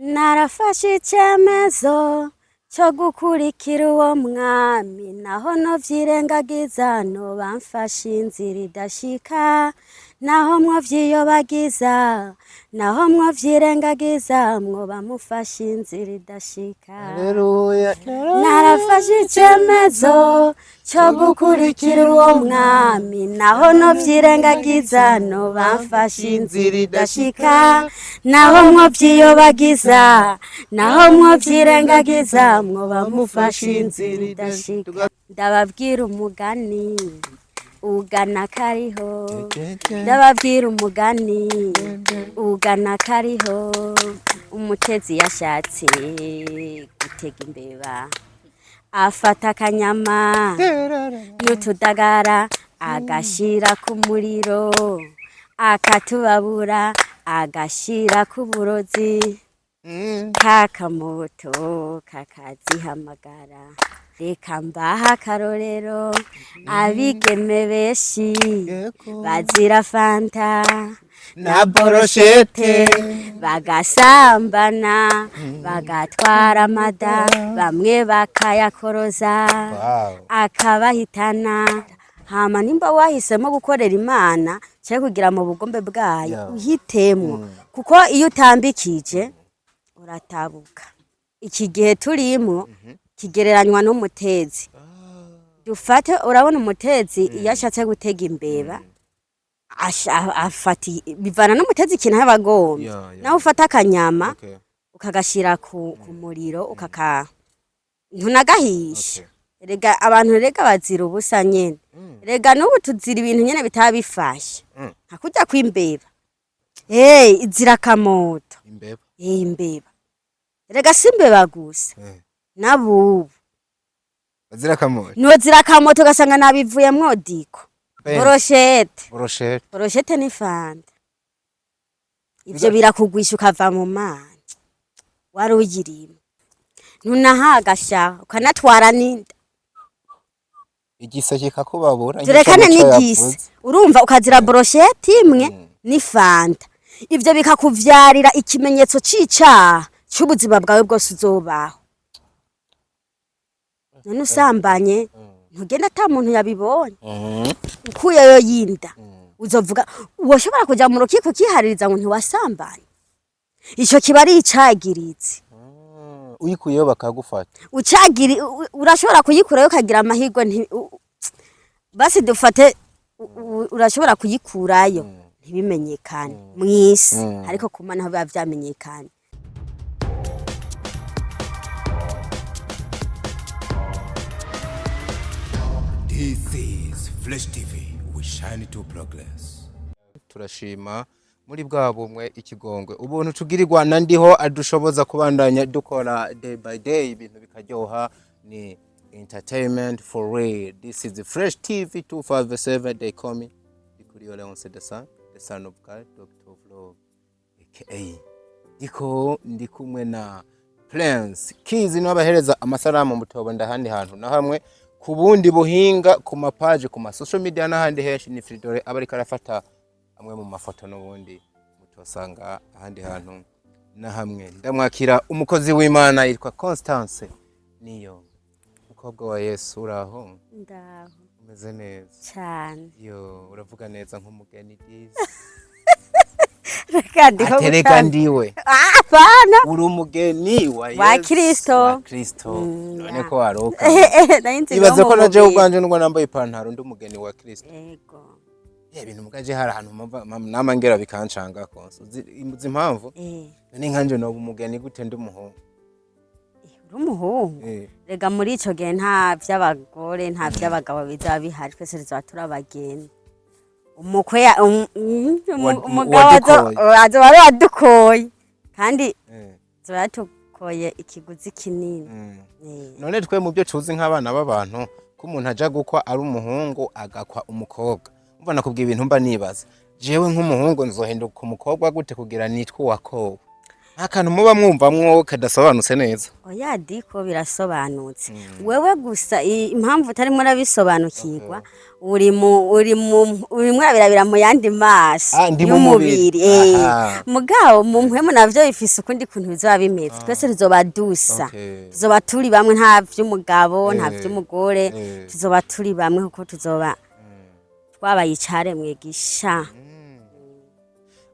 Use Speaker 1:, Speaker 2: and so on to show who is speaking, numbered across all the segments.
Speaker 1: Narafashe icemezo cyo gukurikira uwo mwami, naho novyirengagiza noba mfashe inzira idashika, naho mwovyiyobagiza, naho mwovyirengagiza mwoba mufashe inzira idashika.
Speaker 2: Haleluya.
Speaker 1: Narafashe icemezo cyo gukurikira uwo mwami, naho novyirengagiza noba mfashe inzira idashika, naho mwovyiyobagiza, naho mwovyirengagiza mwoba mufashe inzira idashika. Ndababwira umugani ugana kariho, ndababwira umugani ugana kariho. Umutezi yashatse gutega imbeba, afata akanyama n'utudagara agashira ku muriro, akatubabura agashira ku burozi, kakamoto kakazihamagara. Reka mbaha akarorero, abigeme benshi bazira fanta
Speaker 2: na boroshete,
Speaker 1: bagasambana, bagatwara amada, bamwe bakayakoroza akabahitana. Hama nimba wahisemo gukorera Imana cyangwa kugira mu bugombe bwayo, uhitemwo, kuko iyo utambikije uratabuka. Iki gihe turimo kigereranywa n'umutezi. Dufate, urabona umutezi iyo ashatse gutega imbeba, afata bivana n'umutezi ikintu aba agombye. Nawe ufata akanyama ukagashira ku muriro, ukaka ntunagahisha. Rega abantu, rega bazira ubusa nyene. Rega n'ubu tuzira ibintu nyene bitaba bifashe, nka kurya kw'imbeba. Hey, izira akamoto.
Speaker 2: Imbeba.
Speaker 1: Eh, imbeba. Rega si imbeba gusa, n'abubu.
Speaker 2: Bazira kamoto.
Speaker 1: Nozira akamoto, ugasanga nabivuyemwo diko. Boroshete.
Speaker 2: Boroshete.
Speaker 1: Boroshete ni fanta. Ivyo birakugwisha ukava mu Mana wari uyirimo, ntunahagasha, ukanatwara n'inda.
Speaker 2: Igiseke kakubabura.
Speaker 1: Turekane n'igise. Urumva, ukazira boroshete imwe ni fanta, ivyo bikakuvyarira ikimenyetso c'icaha c'ubuzima bwawe bwose uzobaho. None usambanye ntugenda ata muntu yabibonye, ukuyeyo yinda, uzovuga woshobora kuja mu rukiko ukihaririza ngo ntiwasambanye? Ico kiba ari icagiritse.
Speaker 2: Uyikuyeyo bakagufata.
Speaker 1: Ucagiri urashobora kuyikurayo ukagira amahirwe, basi dufate urashobora kuyikurayo ntibimenyekane mw'isi, ariko ku Mana ho biba vyamenyekanye.
Speaker 3: This is Flash TV. We shine to progress.
Speaker 2: Turashima muri bwa bumwe, ikigongwe, ubuntu tugirirwa na ndiho adushoboza kubandanya dukora day by day, ibintu bikaryoha. Ni entertainment for real. This is the Fresh TV 257. They call me Ndikuriyo Leonce, the son, the son of God, Doctor of Love, aka Diko. Ndi kumwe na Prince Kizi, niwe abahereza amasaramu mutobonda ahandi hantu na hamwe ku bundi buhinga, ku mapaji, ku ma social media n'ahandi henshi. Ni Fridore aba ariko arafata amwe mu mafoto n'ubundi mutosanga ahandi hantu na hamwe. Ndamwakira umukozi w'Imana yitwa Constance, niyo mukobwa wa Yesu. Uraho?
Speaker 1: Ndaho.
Speaker 2: Umeze neza?
Speaker 1: Cane.
Speaker 2: Yo, uravuga neza nk'umugeni disi.
Speaker 1: Reka ndiho.
Speaker 2: Atereka.
Speaker 1: Gutanga.
Speaker 2: Ndiwe.
Speaker 1: Ah, apana.
Speaker 2: Uri umugeni wa Yesu.
Speaker 1: Wa Kristo.
Speaker 2: Wa Kristo. None
Speaker 1: Ya.
Speaker 2: ko waroka.
Speaker 1: Nari nzi
Speaker 2: Ibaze
Speaker 1: no
Speaker 2: ko
Speaker 1: mu
Speaker 2: naje
Speaker 1: mubiri.
Speaker 2: ubwanje nubwo nambaye ipantaro ndi umugeni wa Kristo.
Speaker 1: Ego.
Speaker 2: Ya ibintu mugaje hari ahantu nama ngera bikancanga konse. Uzi impamvu?
Speaker 1: Eh.
Speaker 2: None nkanje noba umugeni gute ndi umuhungu?
Speaker 1: Uri umuhungu.
Speaker 2: Eh.
Speaker 1: Rega muri ico gihe nta vy'abagore, nta vy'abagabo bizaba bihari, twese tuzaba turi abageni. Umukwe umugabo
Speaker 2: Wadukoye.
Speaker 1: Azoba ari wadukoye, kandi azoba yatukoye ikiguzi kinini. Eh.
Speaker 2: None twe mu byo tuzi nk'abana b'abantu, ko umuntu aja gukwa ari umuhungu agakwa umukobwa, umva nakubwiye ibintu mba nibaza jewe nk'umuhungu, nzohinduka umukobwa gute kugira nitwe uwakowe? Nta kantu muba mwumvamwo kadasobanutse neza?
Speaker 1: Oya, diko birasobanutse. Wewe gusa impamvu utarimo urabisobanukirwa, uri mu urimwo urabirabira mu yandi maso
Speaker 2: Ah, ndi mu mubiri.
Speaker 1: y'umubiri. Mugabo mu mpwemu navyo bifise ukundi kuntu bizoba bimeze. Twese tuzoba dusa, tuzoba turi bamwe, nta vy'umugabo, nta vy'umugore. Tuzoba turi bamwe kuko tuzoba twabaye icaremwe gisha.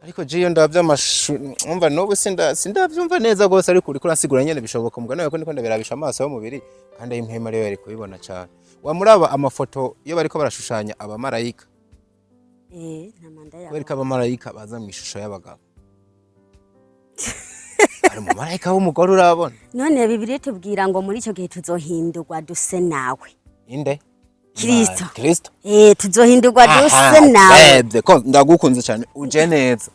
Speaker 2: Ariko je iyo ndavye amashu, umva, n'ubu sindavyumva neza gose, ariko uriko urasigura nyene bishoboka. Umugani wawe ko ndiko ndabirabisha amaso y'umubiri, kandi ayimpwemu ariyo yari kubibona cane. Wamuraba amafoto iyo bariko barashushanya abamarayika?
Speaker 1: Nta manda
Speaker 2: Kubera ko
Speaker 1: yabo.
Speaker 2: abamarayika baza mu ishusho y'abagabo, hari umumarayika w'umugore urabona?
Speaker 1: None Bibiliya itubwira ngo muri ico gihe tuzohindurwa duse nawe.
Speaker 2: Inde?
Speaker 1: Kristo.
Speaker 2: Kristo.
Speaker 1: Tuzohindurwa duse nawe.
Speaker 2: Rebye ko ndagukunze cyane, uje neza,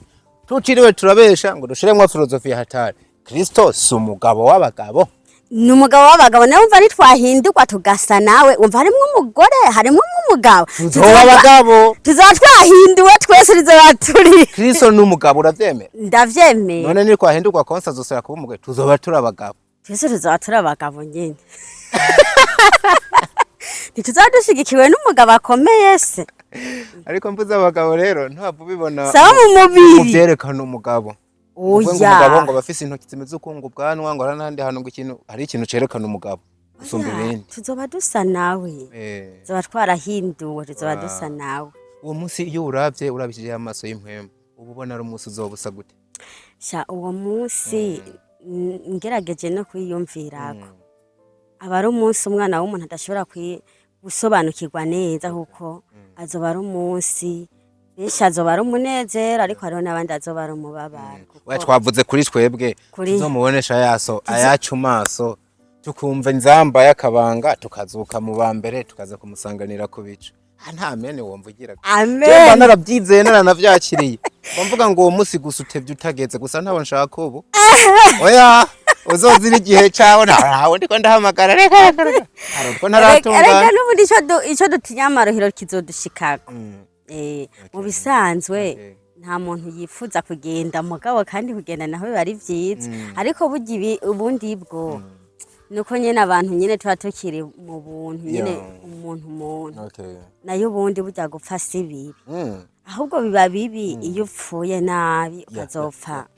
Speaker 2: tutiriwe turabesha ngo dushiremwo filozofiya hatari. Kristo si umugabo w'abagabo?
Speaker 1: Ni umugabo w'abagabo. Nawe umva, nitwahindurwa tugasa nawe, umva, harimwo umugore, harimwo umugabo.
Speaker 2: Tuzoba abagabo.
Speaker 1: Tuzoba twahinduwe twese, tuzoba turi
Speaker 2: Kristo ni umugabo, uravyemera?
Speaker 1: Ndavyemera.
Speaker 2: None nitwahindurwa konsa azosubira kuba umugore, tuzoba turi abagabo.
Speaker 1: Twese tuzoba turi abagabo nyene. Ntituzoba dushigikiwe n'umugabo akomeye se?
Speaker 2: Ariko mvuze abagabo rero, ntabwo ubibona
Speaker 1: Sawa, mu
Speaker 2: mu
Speaker 1: mubiri.
Speaker 2: vyerekana umugabo. Uvuge ngo
Speaker 1: Oya.
Speaker 2: umugabo ngo bafise intoki zimeze uku, ngo ubwanwa, ngo hari n'ahandi hantu, ngo ikintu, hari ikintu cerekana umugabo gusumba
Speaker 1: Oya,
Speaker 2: ibindi.
Speaker 1: Tuzoba dusa nawe. Tuzoba twarahinduwe, tuzoba dusa nawe.
Speaker 2: Uwo munsi iyo uravye, urabishije amaso y'impwemu, uba ubona ari umunsi uzoba usa gute?
Speaker 1: Sha, uwo munsi ngerageje no kwiyumvirako, aba ari umunsi umwana w'umuntu adashobora gusobanukirwa neza, kuko azoba ari umunsi benshi azoba ari umunezero, ariko hariho n'abandi azoba ari umubabaro
Speaker 2: We twavuze kuri twebwe tuzomubonesha yaso ayacu maso, tukumva inzamba y'akabanga, tukazuka mu ba mbere, tukaza kumusanganira ku bicu. Ah, nta mene wumva ugira?
Speaker 1: Amen.
Speaker 2: Jemba narabyizeye, naranavyakiriye. Mba mvuga ngo uwo munsi gusa utevye utageze, gusa ntabwo nshaka ubu. Oya, uzozira igihe cawe, ntawe ndiko ndahamagara. Reka reka reka, hari ubwo
Speaker 1: Erega
Speaker 2: ntaratungana.
Speaker 1: N'ubundi ico dutinya amarohero kizodushikako. Mu bisanzwe nta muntu yifuza kugenda, mugabo kandi kugenda naho biba ari vyiza. Ariko burya ibi ubundi bwo nuko nyene abantu nyene tuba tukiri mu buntu nyene, umuntu umuntu. Nayo ubundi burya gupfa si bibi, ahubwo biba bibi iyo upfuye nabi, ukazopfa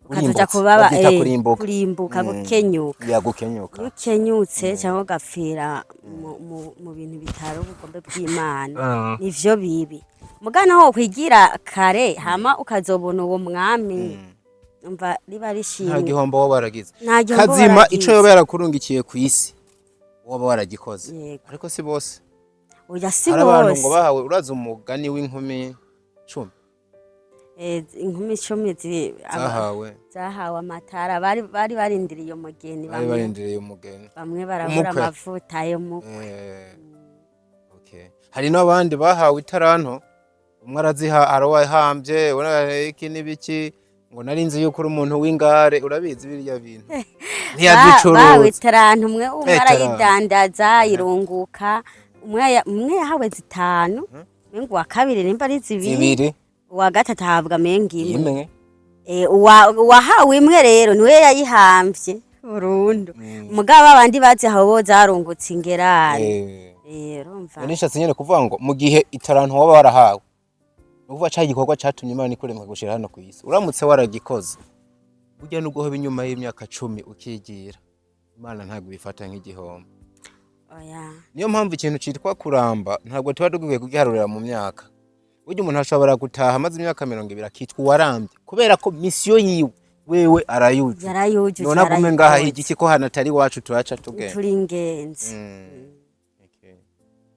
Speaker 1: ukazoja
Speaker 2: Urimbutse.
Speaker 1: kubaba.
Speaker 2: Bavyita kurimbuka.
Speaker 1: Kurimbuka, gukenyuka.
Speaker 2: Ya, gukenyuka.
Speaker 1: Iyo ukenyutse cyangwa ugapfira mu bintu bitari ubugombe bw'Imana, nivyo bibi. Mugana ho kwigira kare, hama ukazobona uwo mwami, umva riba
Speaker 2: Nta
Speaker 1: rishimye.
Speaker 2: gihombo woba waragize.
Speaker 1: Nta gihombo
Speaker 2: Kazima
Speaker 1: waragize.
Speaker 2: ico yoba yarakurungikiye ku isi woba waragikoze.
Speaker 1: Yego.
Speaker 2: Ariko si bose.
Speaker 1: Oya, si
Speaker 2: Hari abantu
Speaker 1: bose.
Speaker 2: ngo bahawe, urazi umugani w'inkumi 10?
Speaker 1: Inkumi 10
Speaker 2: Zahawe.
Speaker 1: Zahawe amatara, bari barindiriye umugeni.
Speaker 2: Bari
Speaker 1: Bamwe
Speaker 2: barindiriye umugeni.
Speaker 1: bamwe barabura
Speaker 2: Umukwe.
Speaker 1: amavuta yo mukwe.
Speaker 2: Okay. Hari n'abandi bahawe itaranto, umwe araziha, arawahambye iki n'ibiki, ngo nari nzi yuko uri umuntu w'ingare, urabizi biriya bintu.
Speaker 1: Bahawe
Speaker 2: Ntiyazicuruza.
Speaker 1: itaranto, umwe umwe
Speaker 2: Itaranto.
Speaker 1: arayidandaza irunguka. Umwe yahawe zitanu, mengo uwa kabiri nimba ari zibiri,
Speaker 2: Zibiri.
Speaker 1: uwa gatatu ahabwa mengo imwe.
Speaker 2: Imwe.
Speaker 1: Uwahawe imwe rero niwe yayihamvye burundu, mugabo abandi bazihawe bo zarungutse ingerane. Urumva.
Speaker 2: Nishatse nyene kuvuga ngo mu gihe itaranto waba warahawe, ni ukuvuga ca gikorwa catumye Imana ikuremwa gushira hano kw'isi, uramutse waragikoze, burya nubwo hoba inyuma y'imyaka 10 ukigira, Imana ntabwo ibifata nk'igihombo.
Speaker 1: Oya.
Speaker 2: Niyo mpamvu ikintu citwa kuramba ntabwo tuba dukwiye kugiharurira mu myaka. Burya umuntu ashobora gutaha amaze imyaka 20 akitwa uwarambye, kubera ko mission yiwe wewe arayujuje.
Speaker 1: Yarayujuje.
Speaker 2: None agume ngaha
Speaker 1: Yarayikoze.
Speaker 2: higi iki ko hano atari iwacu, turaca tugenda.
Speaker 1: Turi ingenzi.
Speaker 2: Okay.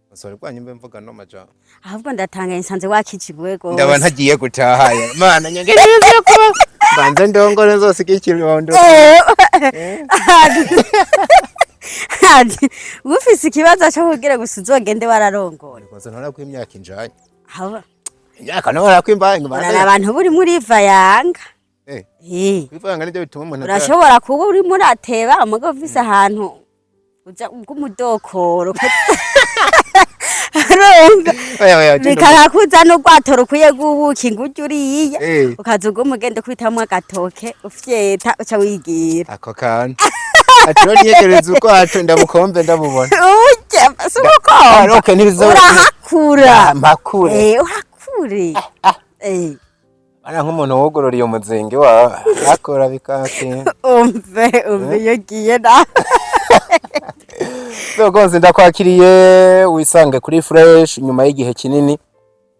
Speaker 2: Basore bwanyu mbe mvuga no majambo.
Speaker 1: Ahubwo ndatangaye nsanze wakijigwe gose.
Speaker 2: Ndaba ntagiye gutaha ya Mana nyengereze kuba banze ndongore zose ikibondo.
Speaker 1: Ufise ikibazo cyo kugira gusa uzogende wararongoye.
Speaker 2: Kwanza ntora ko imyaka injanye.
Speaker 1: Aho
Speaker 2: Imyaka ntora ko imbaye.
Speaker 1: Urara abantu buri muri vayanga.
Speaker 2: Kwivanga nivyo bituma umuntu
Speaker 1: Urashobora kuba uri murateba, umugabo ufise ahantu uja bw'umudokoro. Urumva?
Speaker 2: Oya, oya, je.
Speaker 1: Bikakakuza n'urwato rukwiye rw'ubuki ngo ujye uriya, ukaza uguma ugenda ukwitamwo agatoke, ufyeta, uca wigira.
Speaker 2: Ako kantu ati rero niyegereza urwato ndabukombe ndabubona.
Speaker 1: Urya si
Speaker 2: Ah,
Speaker 1: ubukombe.
Speaker 2: okay,
Speaker 1: Urahakura.
Speaker 2: Mpakure.
Speaker 1: Eh, uhakure.
Speaker 2: Ara nk'umuntu wogororiye umuzingi wawe akora bikatinda.
Speaker 1: Umve, umve iyo ugiye na
Speaker 2: So rwose ndakwakiriye, wisange kuri Fresh nyuma y'igihe kinini,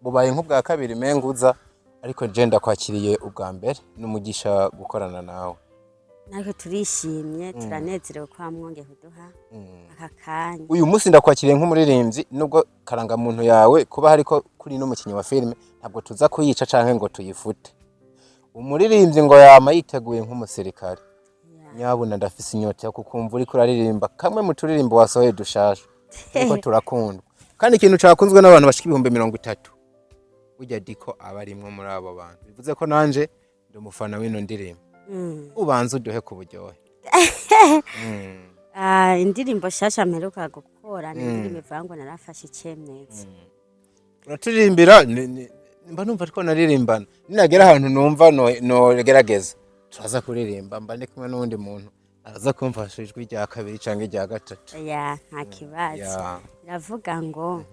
Speaker 2: bubaye nk'ubwa kabiri menguza, ariko je ndakwakiriye ubwa mbere, n'umugisha gukorana nawe.
Speaker 1: Natwe turishimye, turanezerewe ko mwongeye kuduha aka kanya.
Speaker 2: Uyu munsi ndakwakiriye nk'umuririmbyi, nubwo karangamuntu yawe kuba hariko kuri n'umukinnyi wa filime, ntabwo tuza kuyica canke ngo tuyifute. Umuririmbyi ngo yama yiteguye nk'umusirikare. Nyabuna ndafise inyota yo kukumva uriko uraririmba kamwe mu turirimbo wasohoye dushasha, ariko turakundwa, kandi ikintu cakunzwe n'abantu bashika 30,000, burya diko aba arimwo muri abo bantu, bivuze ko nanje ndi umufana w'ino ndirimbo. Ubanza uduhe ku buryohe.
Speaker 1: Ah, indirimbo shasha mperuka gukora ni indirimbo ivuga ngo narafashe icyemezo.
Speaker 2: Uraturirimbira, mba numva ariko naririmbana, ninagera ahantu numva nogerageza turaza kuririmba, mba ndi kumwe n'uwundi muntu araza kumfasha ijwi rya kabiri canke irya gatatu.
Speaker 1: Ya, nta kibazo. Iravuga ngo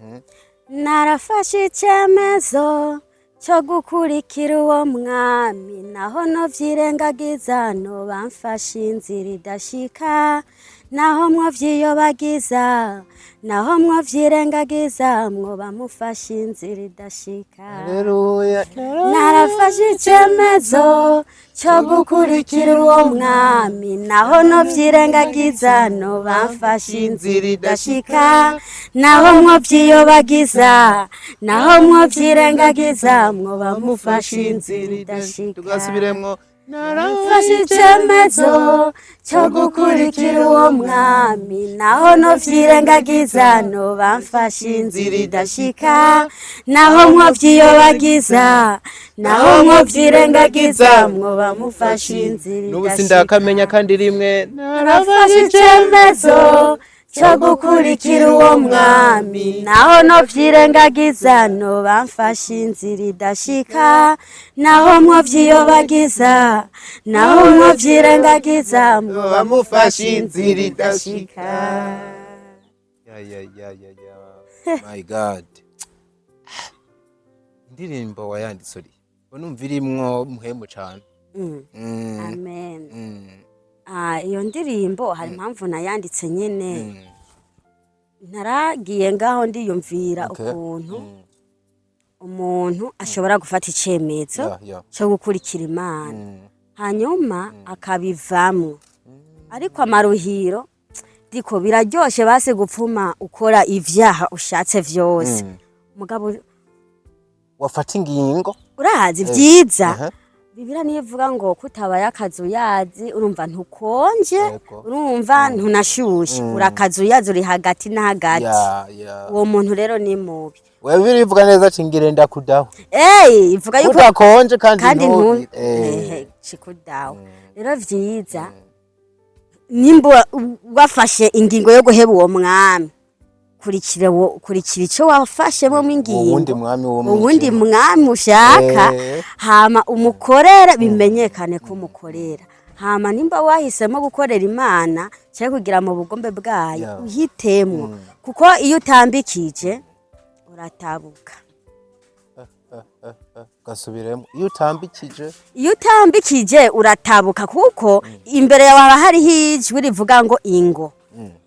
Speaker 1: narafashe icyemezo cyo gukurikira uwo mwami, naho novyirengagiza noba mfashe inzira idashika, naho mwovyiyobagiza, naho mwovyirengagiza mwoba mufashe inzira idashika.
Speaker 2: Haleluya.
Speaker 1: Narafashe icyemezo cyo gukurikira uwo mwami, naho novyirengagiza noba mfashe inzira idashika, naho mwovyiyobagiza, naho mwovyirengagiza mwoba mufashe inzira idashika.
Speaker 2: Tugasubiremwo.
Speaker 1: Mfashe icyemezo cyo gukurikira uwo mwami, naho novyirengagiza noba mfashe inzira idashika, naho mwovyiyobagiza, naho mwovyirengagiza mwoba mufashe inzira
Speaker 2: N'ubu
Speaker 1: idashika.
Speaker 2: sindakamenya kandi rimwe.
Speaker 1: Narafashe icyemezo cyo gukurikira uwo mwami, naho novyirengagiza noba mfashe inzira idashika, naho mwovyiyobagiza, naho mwovyirengagiza mwoba mufashe inzira idashika.
Speaker 2: Ya ya ya ya ya, my God, indirimbo wayanditse uri numva irimwo muhemu cane.
Speaker 1: Amen. Ah, iyo ndirimbo hari impamvu nayanditse nyene. Naragiye ngaho ndiyumvira ukuntu umuntu ashobora gufata icemezo cyo gukurikira Imana, hanyuma akabivamwo, ariko amaruhiro diko biraryoshe basi gupfuma ukora ivyaha ushatse vyose. Mugabo
Speaker 2: Wafata ingingo.
Speaker 1: Urazi vyiza. Bibiriya niyo ivuga ngo kutabaye akazuyazi, urumva ntukonje, urumva ntunashushe, uri akazuyazi, uri hagati na hagati. Uwo muntu rero ni mubi.
Speaker 2: Wewe birivuga neza ati ngire ndakudaho.
Speaker 1: Ey, ivuga yuko
Speaker 2: udakonje kandi
Speaker 1: kandi
Speaker 2: ntubi.
Speaker 1: Chikudaho rero vyiza nimba wafashe ingingo yo guheba uwo mwami, kurikira ico wafashemo ingingo.
Speaker 2: Uwundi mwami wo
Speaker 1: Uwundi
Speaker 2: mwijima.
Speaker 1: mwami ushaka, hama umukorere, bimenyekane ko umukorera. Hama nimba wahisemo gukorera Imana cyangwa kugira mu bugombe bwayo, uhitemwo, kuko iyo utambikije uratabuka.
Speaker 2: Gasubiremo, iyo utambikije?
Speaker 1: Iyo utambikije uratabuka, kuko imbere yawe haba hariho ijwi rivuga ngo ingo,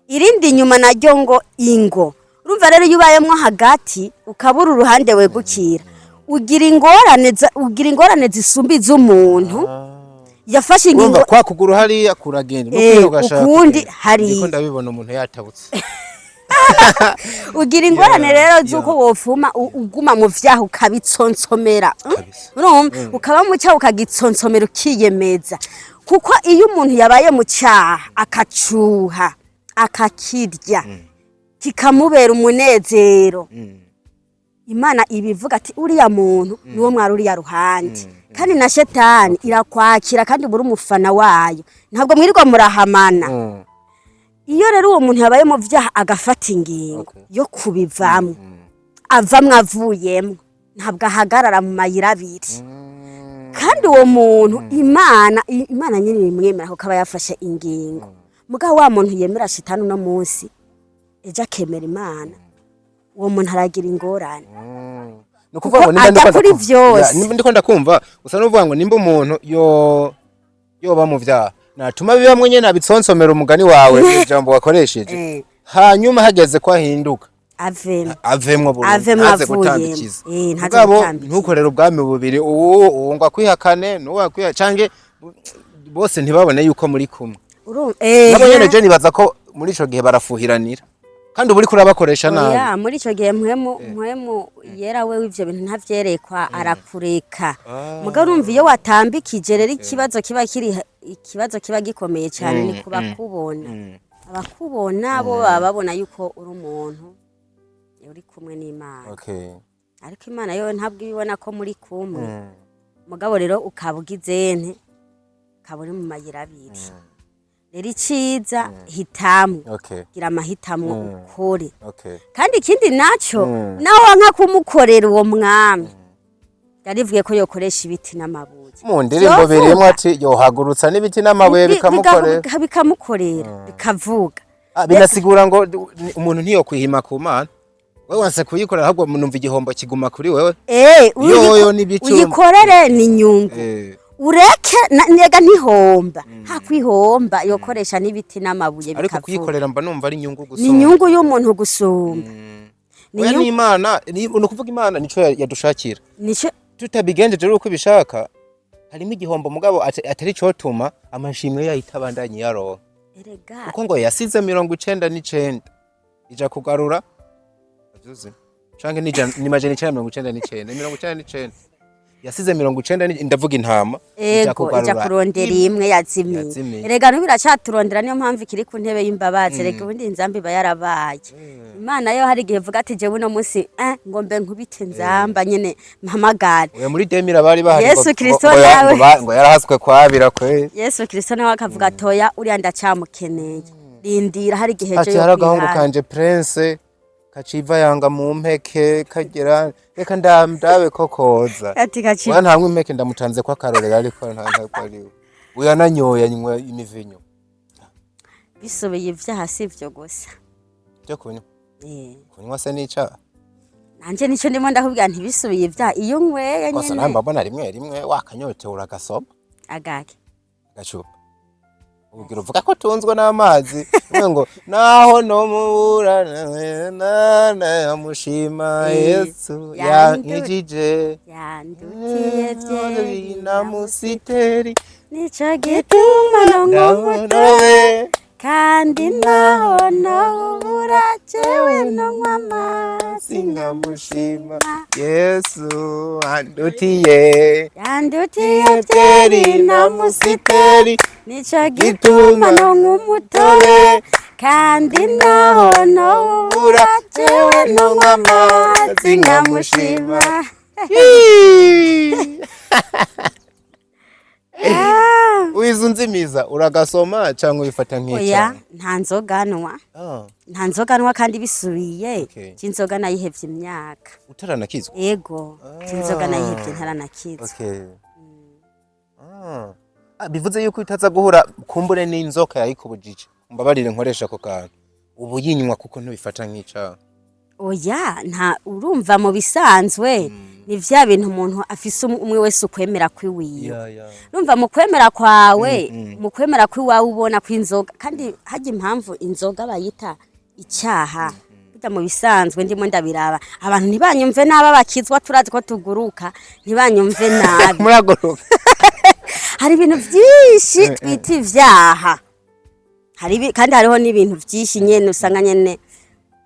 Speaker 1: irindi inyuma naryo ngo ingo. Urumva rero, iyo ubayemwo hagati ukabura uruhande wegukira, ugira ingorane zisumba iz'umuntu yafashe ingingo.
Speaker 2: Urumva kwa kuguru hariya kuragenda n'ukwiye ugashaka
Speaker 1: ukundi
Speaker 2: kugenda.
Speaker 1: Hariya.
Speaker 2: Ndiko ndabibona umuntu yatabutse.
Speaker 1: Ugira ingorane rero z'uko wofuma uguma mu vyaha ukabitsonsomera. Urumva, ukaba mu cyaha ukagitsonsomera, ukiyemeza, kuko iyo umuntu yabaye mu cyaha akacuha, akakirya, kikamubera umunezero, Imana ibivuga ati uriya muntu niwo mwari uriya ruhande. Kandi na shetani irakwakira, kandi ubura umufana wayo, ntabwo mwirirwa murahamana. Iyo rero uwo muntu yabaye mu vyaha agafata ingingo yo kubivamo. Avamwo avuyemwo, ntabwo ahagarara mu mayira abiri. Kandi uwo muntu Imana nyine imwemera kuko aba yafashe ingingo. Mugabo wa muntu yemera shitani uno munsi, ejo akemera Imana, uwo muntu aragira ingorane.
Speaker 2: Ni ukuvuga ngo
Speaker 1: Kuko
Speaker 2: nimba
Speaker 1: ajya
Speaker 2: ndiko
Speaker 1: kuri vyose.
Speaker 2: Ya, nimba ndiko ndakumva, usa n'uvuga ngo nimba umuntu yo yoba mu vyaha, natuma bibamwe nyene abitsonsomera, umugani wawe, ijambo wakoresheje, hanyuma hageze ko ahinduka,
Speaker 1: avemo.
Speaker 2: Avemwo burundu,
Speaker 1: Avemwo
Speaker 2: ntaze
Speaker 1: avuyemwo.
Speaker 2: gutambikiza.
Speaker 1: Ntaze
Speaker 2: Mugabo
Speaker 1: gutambikiza.
Speaker 2: ntukorere ubwami bubiri, ubu ngo akwihakane n'uwo akwiha, canke bose ntibabone yuko muri kumwe. Nabo nyene je nibaza ko muri ico gihe barafuhiranira, kandi uba uriko urabakoresha nabi.
Speaker 1: Oya, muri ico gihe mpwemu yera we ivyo bintu ntavyerekwa, arakureka. Mugabo urumva iyo watambikije rero, ikibazo kiba kiri, ikibazo kiba gikomeye cyane ni kubakubona. Abakubona bo baba babona yuko uri umuntu uri kumwe n'Imana, ariko Imana yo ntabwo ibibona ko muri kumwe. Mugabo rero ukaba ugizente, ukaba uri mu mayira abiri. Rero iciza, hitamwo, gira amahitamwo, ukore. Kandi ikindi naco, nawe wanka kumukorera uwo mwami, yarivuye ko yokoresha ibiti n'amabuye.
Speaker 2: Mu ndirimbo
Speaker 1: Vyovuga.
Speaker 2: birimwo ati yohagurutsa n'ibiti n'amabuye bikamukorera.
Speaker 1: Bikamukorera, bikavuga.
Speaker 2: Ah, binasigura ngo umuntu ntiyokwihima ku Mana. Wewe wanse kuyikorera, ahubwo numva igihombo kiguma kuri wewe. Yoyo n'ibicu.
Speaker 1: Uyikorere ni inyungu. Ureke nega ntihomba, hakwihomba yokoresha n'ibiti n'amabuye
Speaker 2: Ariko
Speaker 1: bikavuga.
Speaker 2: kuyikorera mba numva ari inyungu
Speaker 1: Ni
Speaker 2: gusumba.
Speaker 1: inyungu y'umuntu gusumba. Ni
Speaker 2: Oya,
Speaker 1: inyungu.
Speaker 2: n'Imana ni ukuvuga Imana nico yadushakira.
Speaker 1: Nico.
Speaker 2: Tutabigenjeje rero uko ibishaka, harimo igihombo, mugabo atari cotuma amashimwe yayo itabandanye yaronka.
Speaker 1: Erega
Speaker 2: Kuko ngo yasize 99 ija kugarura, avyuzi, canke ni 999, 99 yasize, 90 ndavuga intama, ija
Speaker 1: Ego, ija kurondera imwe yazimiye.
Speaker 2: Yazimiye.
Speaker 1: Erega n'ubu iracaturondera, niyo mpamvu ikiri ku ntebe y'imbabazi. Erega ubundi inzamba iba yarabaye. Imana yo hari igihe ivuga ati jewe uno munsi ngo mbe nkubite inzamba nyene mpamagare.
Speaker 2: Oya, muri 2000 bari bahari.
Speaker 1: Yesu Kristo nawe.
Speaker 2: Ngo yarahaswe kwabira kwe.
Speaker 1: Yesu Kristo nawe akavuga toya, uriya ndacyamukeneye, rindira, hari igihe
Speaker 2: Ati
Speaker 1: ejo
Speaker 2: hari agahungu
Speaker 1: yokwihana.
Speaker 2: kanje Prince kaciva yanga mu mpeke, kagira reka ndabe ko koza.
Speaker 1: Ati kaci.
Speaker 2: Oya, ntamwe impeke, ndamutanze ko akarorero, ariko ntabwo ari we. Uya nanyoye, anywa imivinyo.
Speaker 1: Bisubeye ivyaha si ivyo gusa.
Speaker 2: Byo kunywa? Kunywa se n'icaha?
Speaker 1: Nanje nico ndimo ndakubwira, ntibisubiye ivyaha iyo unyweye
Speaker 2: Kosa
Speaker 1: nyene.
Speaker 2: nawe mbabona rimwe rimwe wakanyotewe uragasoma.
Speaker 1: Agake?
Speaker 2: Agacupa. Ubwira uvuga ko tunzwe n'amazi, umwe ngo naho nomubura namushima. Yesu yankijije
Speaker 1: yandutiye byeri
Speaker 2: na musiteri.
Speaker 1: Nico gituma nonywa umutobe, kandi naho nobura jewe nonywa amazi.
Speaker 2: Sinkamushima Yesu andutiye
Speaker 1: yandutiye byeri na musiteri, nico gituma nonywa umutobe, kandi naho nobura jewe nonywa amazi nkamushima.
Speaker 2: Wiza unzimiza, uragasoma cyangwa uyifata
Speaker 1: Oya,
Speaker 2: nk'icyaha?
Speaker 1: nta nzoga nywa.
Speaker 2: Ah,
Speaker 1: Nta nzoga nywa, kandi bisubiye cy'inzoga nayihevye imyaka.
Speaker 2: Utaranakizwa?
Speaker 1: Ego, cy'inzoga nayihevye ntaranakizwa.
Speaker 2: Okay. Ah. Ah, bivuze yuko utaza guhura kumbure n'inzoka yayikubujije, mbabarire nkoresha ako kantu, ubu yinywa kuko ntubifata nk'icaha?
Speaker 1: Oya, nta, urumva mu bisanzwe ni vya bintu umuntu afise umwe wese ukwemera kwiwiwe. Urumva mu kwemera kwawe, mu kwemera kwiwawe ubona ko inzoga, kandi harya impamvu inzoga bayita icyaha, burya mu bisanzwe ndimo ndabiraba, abantu ntibanyumve nabi, abakizwa turazi ko tuguruka, ntibanyumve nabi.
Speaker 2: Muraguruka.
Speaker 1: Hari ibintu byinshi twita ivyaha, kandi hariho n'ibintu byinshi nyene usanga nyene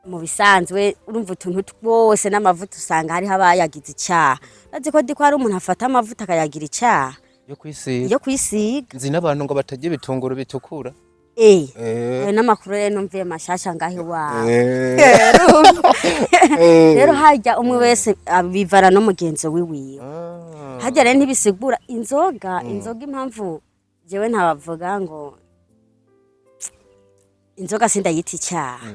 Speaker 1: mu bisanzwe, urumva utuntu twose n'amavuta usanga hariho abayagize icyaha. Urazi ko diko hari umuntu afata amavuta akayagira icyaha?
Speaker 2: Yo kwisiga?
Speaker 1: Yo kwisiga.
Speaker 2: Nzi n'abantu ngo batarya ibitunguru bitukura.
Speaker 1: Ayo n'amakuru rero numviye mashasha ngaho iwawe. Rero harya umwe wese abivana n'umugenzo wiwiwe. Harya rero ntibisigura inzoga. Inzoga, impamvu jewe ntabavuga ngo inzoga sindayita icyaha.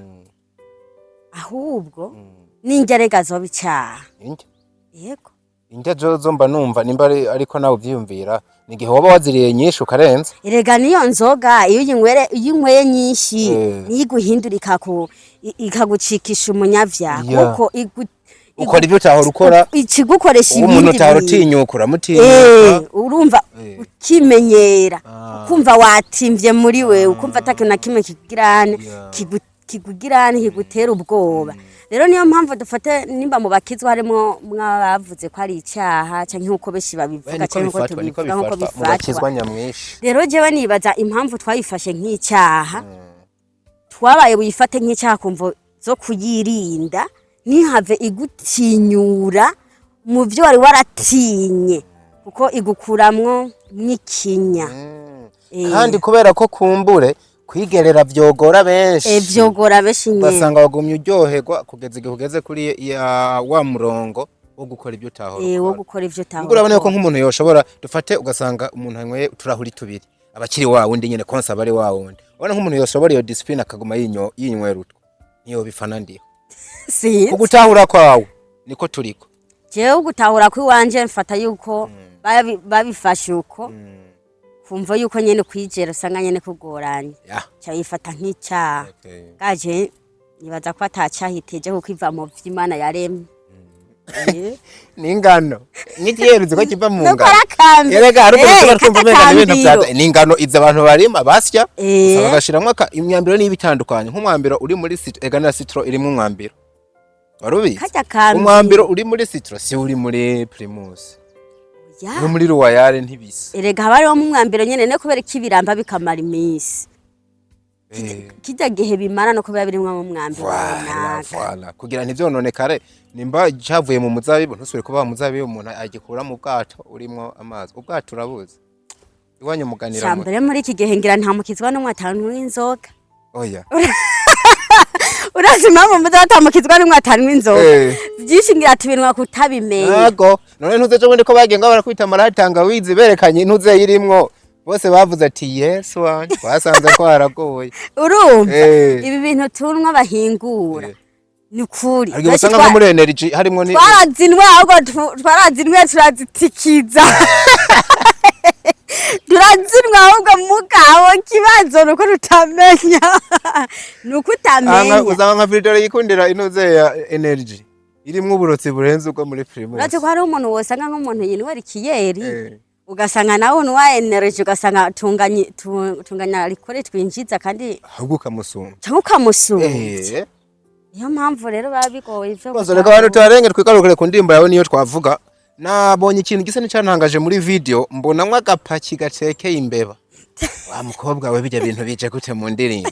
Speaker 1: Ahubwo n'indya rega zoba icaha.
Speaker 2: Indya?
Speaker 1: Yego.
Speaker 2: Indya zozo mba numva nimba ariko nawe uvyiyumvira, ni igihe woba waziriye nyinshi ukarenza.
Speaker 1: Erega niyo nzoga, iyo uyinywere, iyo unyweye nyinshi, niyo iguhindura, ikagucikisha umunyavyaha, kuko
Speaker 2: Ukora ivyo utahora ukora.
Speaker 1: Ikigukoresha
Speaker 2: Uwo umuntu
Speaker 1: ibindi
Speaker 2: utahora
Speaker 1: bintu.
Speaker 2: utinyuka uramutinyuka.
Speaker 1: Urumva, ukimenyera, ukumva watimvye muri wewe, ukumva atakintu na kimwe kigirane kikugirane kigutera ubwoba. Rero niyo mpamvu dufate nimba mu bakizwa harimo mwabavuze ko ari icyaha, canke nkuko benshi babivuga,
Speaker 2: Niko
Speaker 1: canke nkuko
Speaker 2: bifatwa, niko
Speaker 1: tubivuga, nkuko
Speaker 2: bifatwa mu bakizwa
Speaker 1: bifatwa.
Speaker 2: Nyamwinshi.
Speaker 1: Rero jewe nibaza impamvu twayifashe nk'icyaha, twabaye buyifate nk'icyaha kumvo zo kuyirinda, ntihave igutinyura mu byo wari waratinye, kuko igukuramwo mw'ikinya.
Speaker 2: Kandi kubera ko kumbure kwigerera vyogora benshi,
Speaker 1: Vyogora benshi nyene.
Speaker 2: Ugasanga wagumye uryoherwa kugeza igihe ugeze kuri ya wa murongo wo gukora ibyo utahora
Speaker 1: wo
Speaker 2: ukora.
Speaker 1: Gukora ivyo utahora
Speaker 2: Ubwo urabona yuko
Speaker 1: ukora.
Speaker 2: nk'umuntu yoshobora, dufate ugasanga umuntu anyweye uturahuri tubiri, abakiri wa wundi nyene, konsa aba ari wa wundi. Urabona nk'umuntu yoshobora iyo discipline akaguma yinywera utwo, niyo bifana ndiho?
Speaker 1: Sinzi.
Speaker 2: Kugutahura kwawe niko turiko.
Speaker 1: Jewe gutahura kw'iwanje, mfata yuko babifashe uko kumva yuko nyene kwijera usanga nyene kugoranye, ca bifata nk'icyaha. Gaje nibaza ko atacahiteje, kuko iva mu vy'Imana yaremye.
Speaker 2: N'ingano nk'ikiyeruzi ko kiva mu
Speaker 1: Nuko
Speaker 2: ngano.
Speaker 1: arakambi.
Speaker 2: Erega hari ukuntu tuba twumva umenga ni ibintu
Speaker 1: Kakambiro.
Speaker 2: vya, ni ingano izi abantu barima basya, gusa bagashiramwo imyambiro niba itandukanye, nk'umwambiro uri muri citron, ega na citron irimwo umwambiro, wari ubizi?
Speaker 1: Karya kambiro.
Speaker 2: Umwambiro uri muri citron si uri muri Primus no muri Royal ntibisa.
Speaker 1: Erega haba hariho umwambiro nyene, no kubera ko ibiramba bikamara iminsi, kirya gihe bimara no kuba birimwo umwambiro
Speaker 2: Voilà,
Speaker 1: runaka.
Speaker 2: Voilà. Kugira ntivyononekare, nimba cavuye mu muzabibu ntusubire kuba mu muzabibu, umuntu agikura mu bwato urimwo amazi. Ubwato urabuzi iwanyu muganira mu
Speaker 1: Cambere muri iki gihe ngira nta mukizwa n'umwe atanywa inzoga.
Speaker 2: Oya.
Speaker 1: Urazi impamvu mvuze ko atamukizwa n'umwe atanywa inzoga? Byinshi ngira tubinwa kutabimenya.
Speaker 2: Yego, none ntuze ejo bundi ko bagiye ngo barakubita amaratangawizi, berekanye intuze irimwo, bose bavuze ati: "Yesu wanje, twasanze ko haragoye."
Speaker 1: Urumva, ibi bintu tunywa bahingura, ni ukuri
Speaker 2: Hari igihe
Speaker 1: benshi
Speaker 2: usanga nko muri energy harimwo ni
Speaker 1: twarazinwe, ahubwo twarazinwe turazitikiza, turazinwa ahubwo. Mugabo kibazo nuko tutamenya, nuko utamenya.
Speaker 2: Usanga nka Fridore yikundira intuze ya energy irimwo uburotsi burenze ubwo muri Primus.
Speaker 1: Uretse ko hariho umuntu wosanga nk'umuntu yinywera ikiyeri, ugasanga nawe unywa energy, ugasanga tunganya alcool twinjiza kandi
Speaker 2: ahubwo ukamusumba.
Speaker 1: Cyangwa ukamusumba. Niyo mpamvu rero biba bigoye ivyo
Speaker 2: Rwose reka abantu tuharenge, twigarukire ku ndirimbo yawe. Niyo twavuga, nabonye ikintu gisa n'icyantangaje muri video, mbonamwo agapaki gatekeye imbeba. Wa mukobwa we, bijya bintu bije gute mu ndirimbo?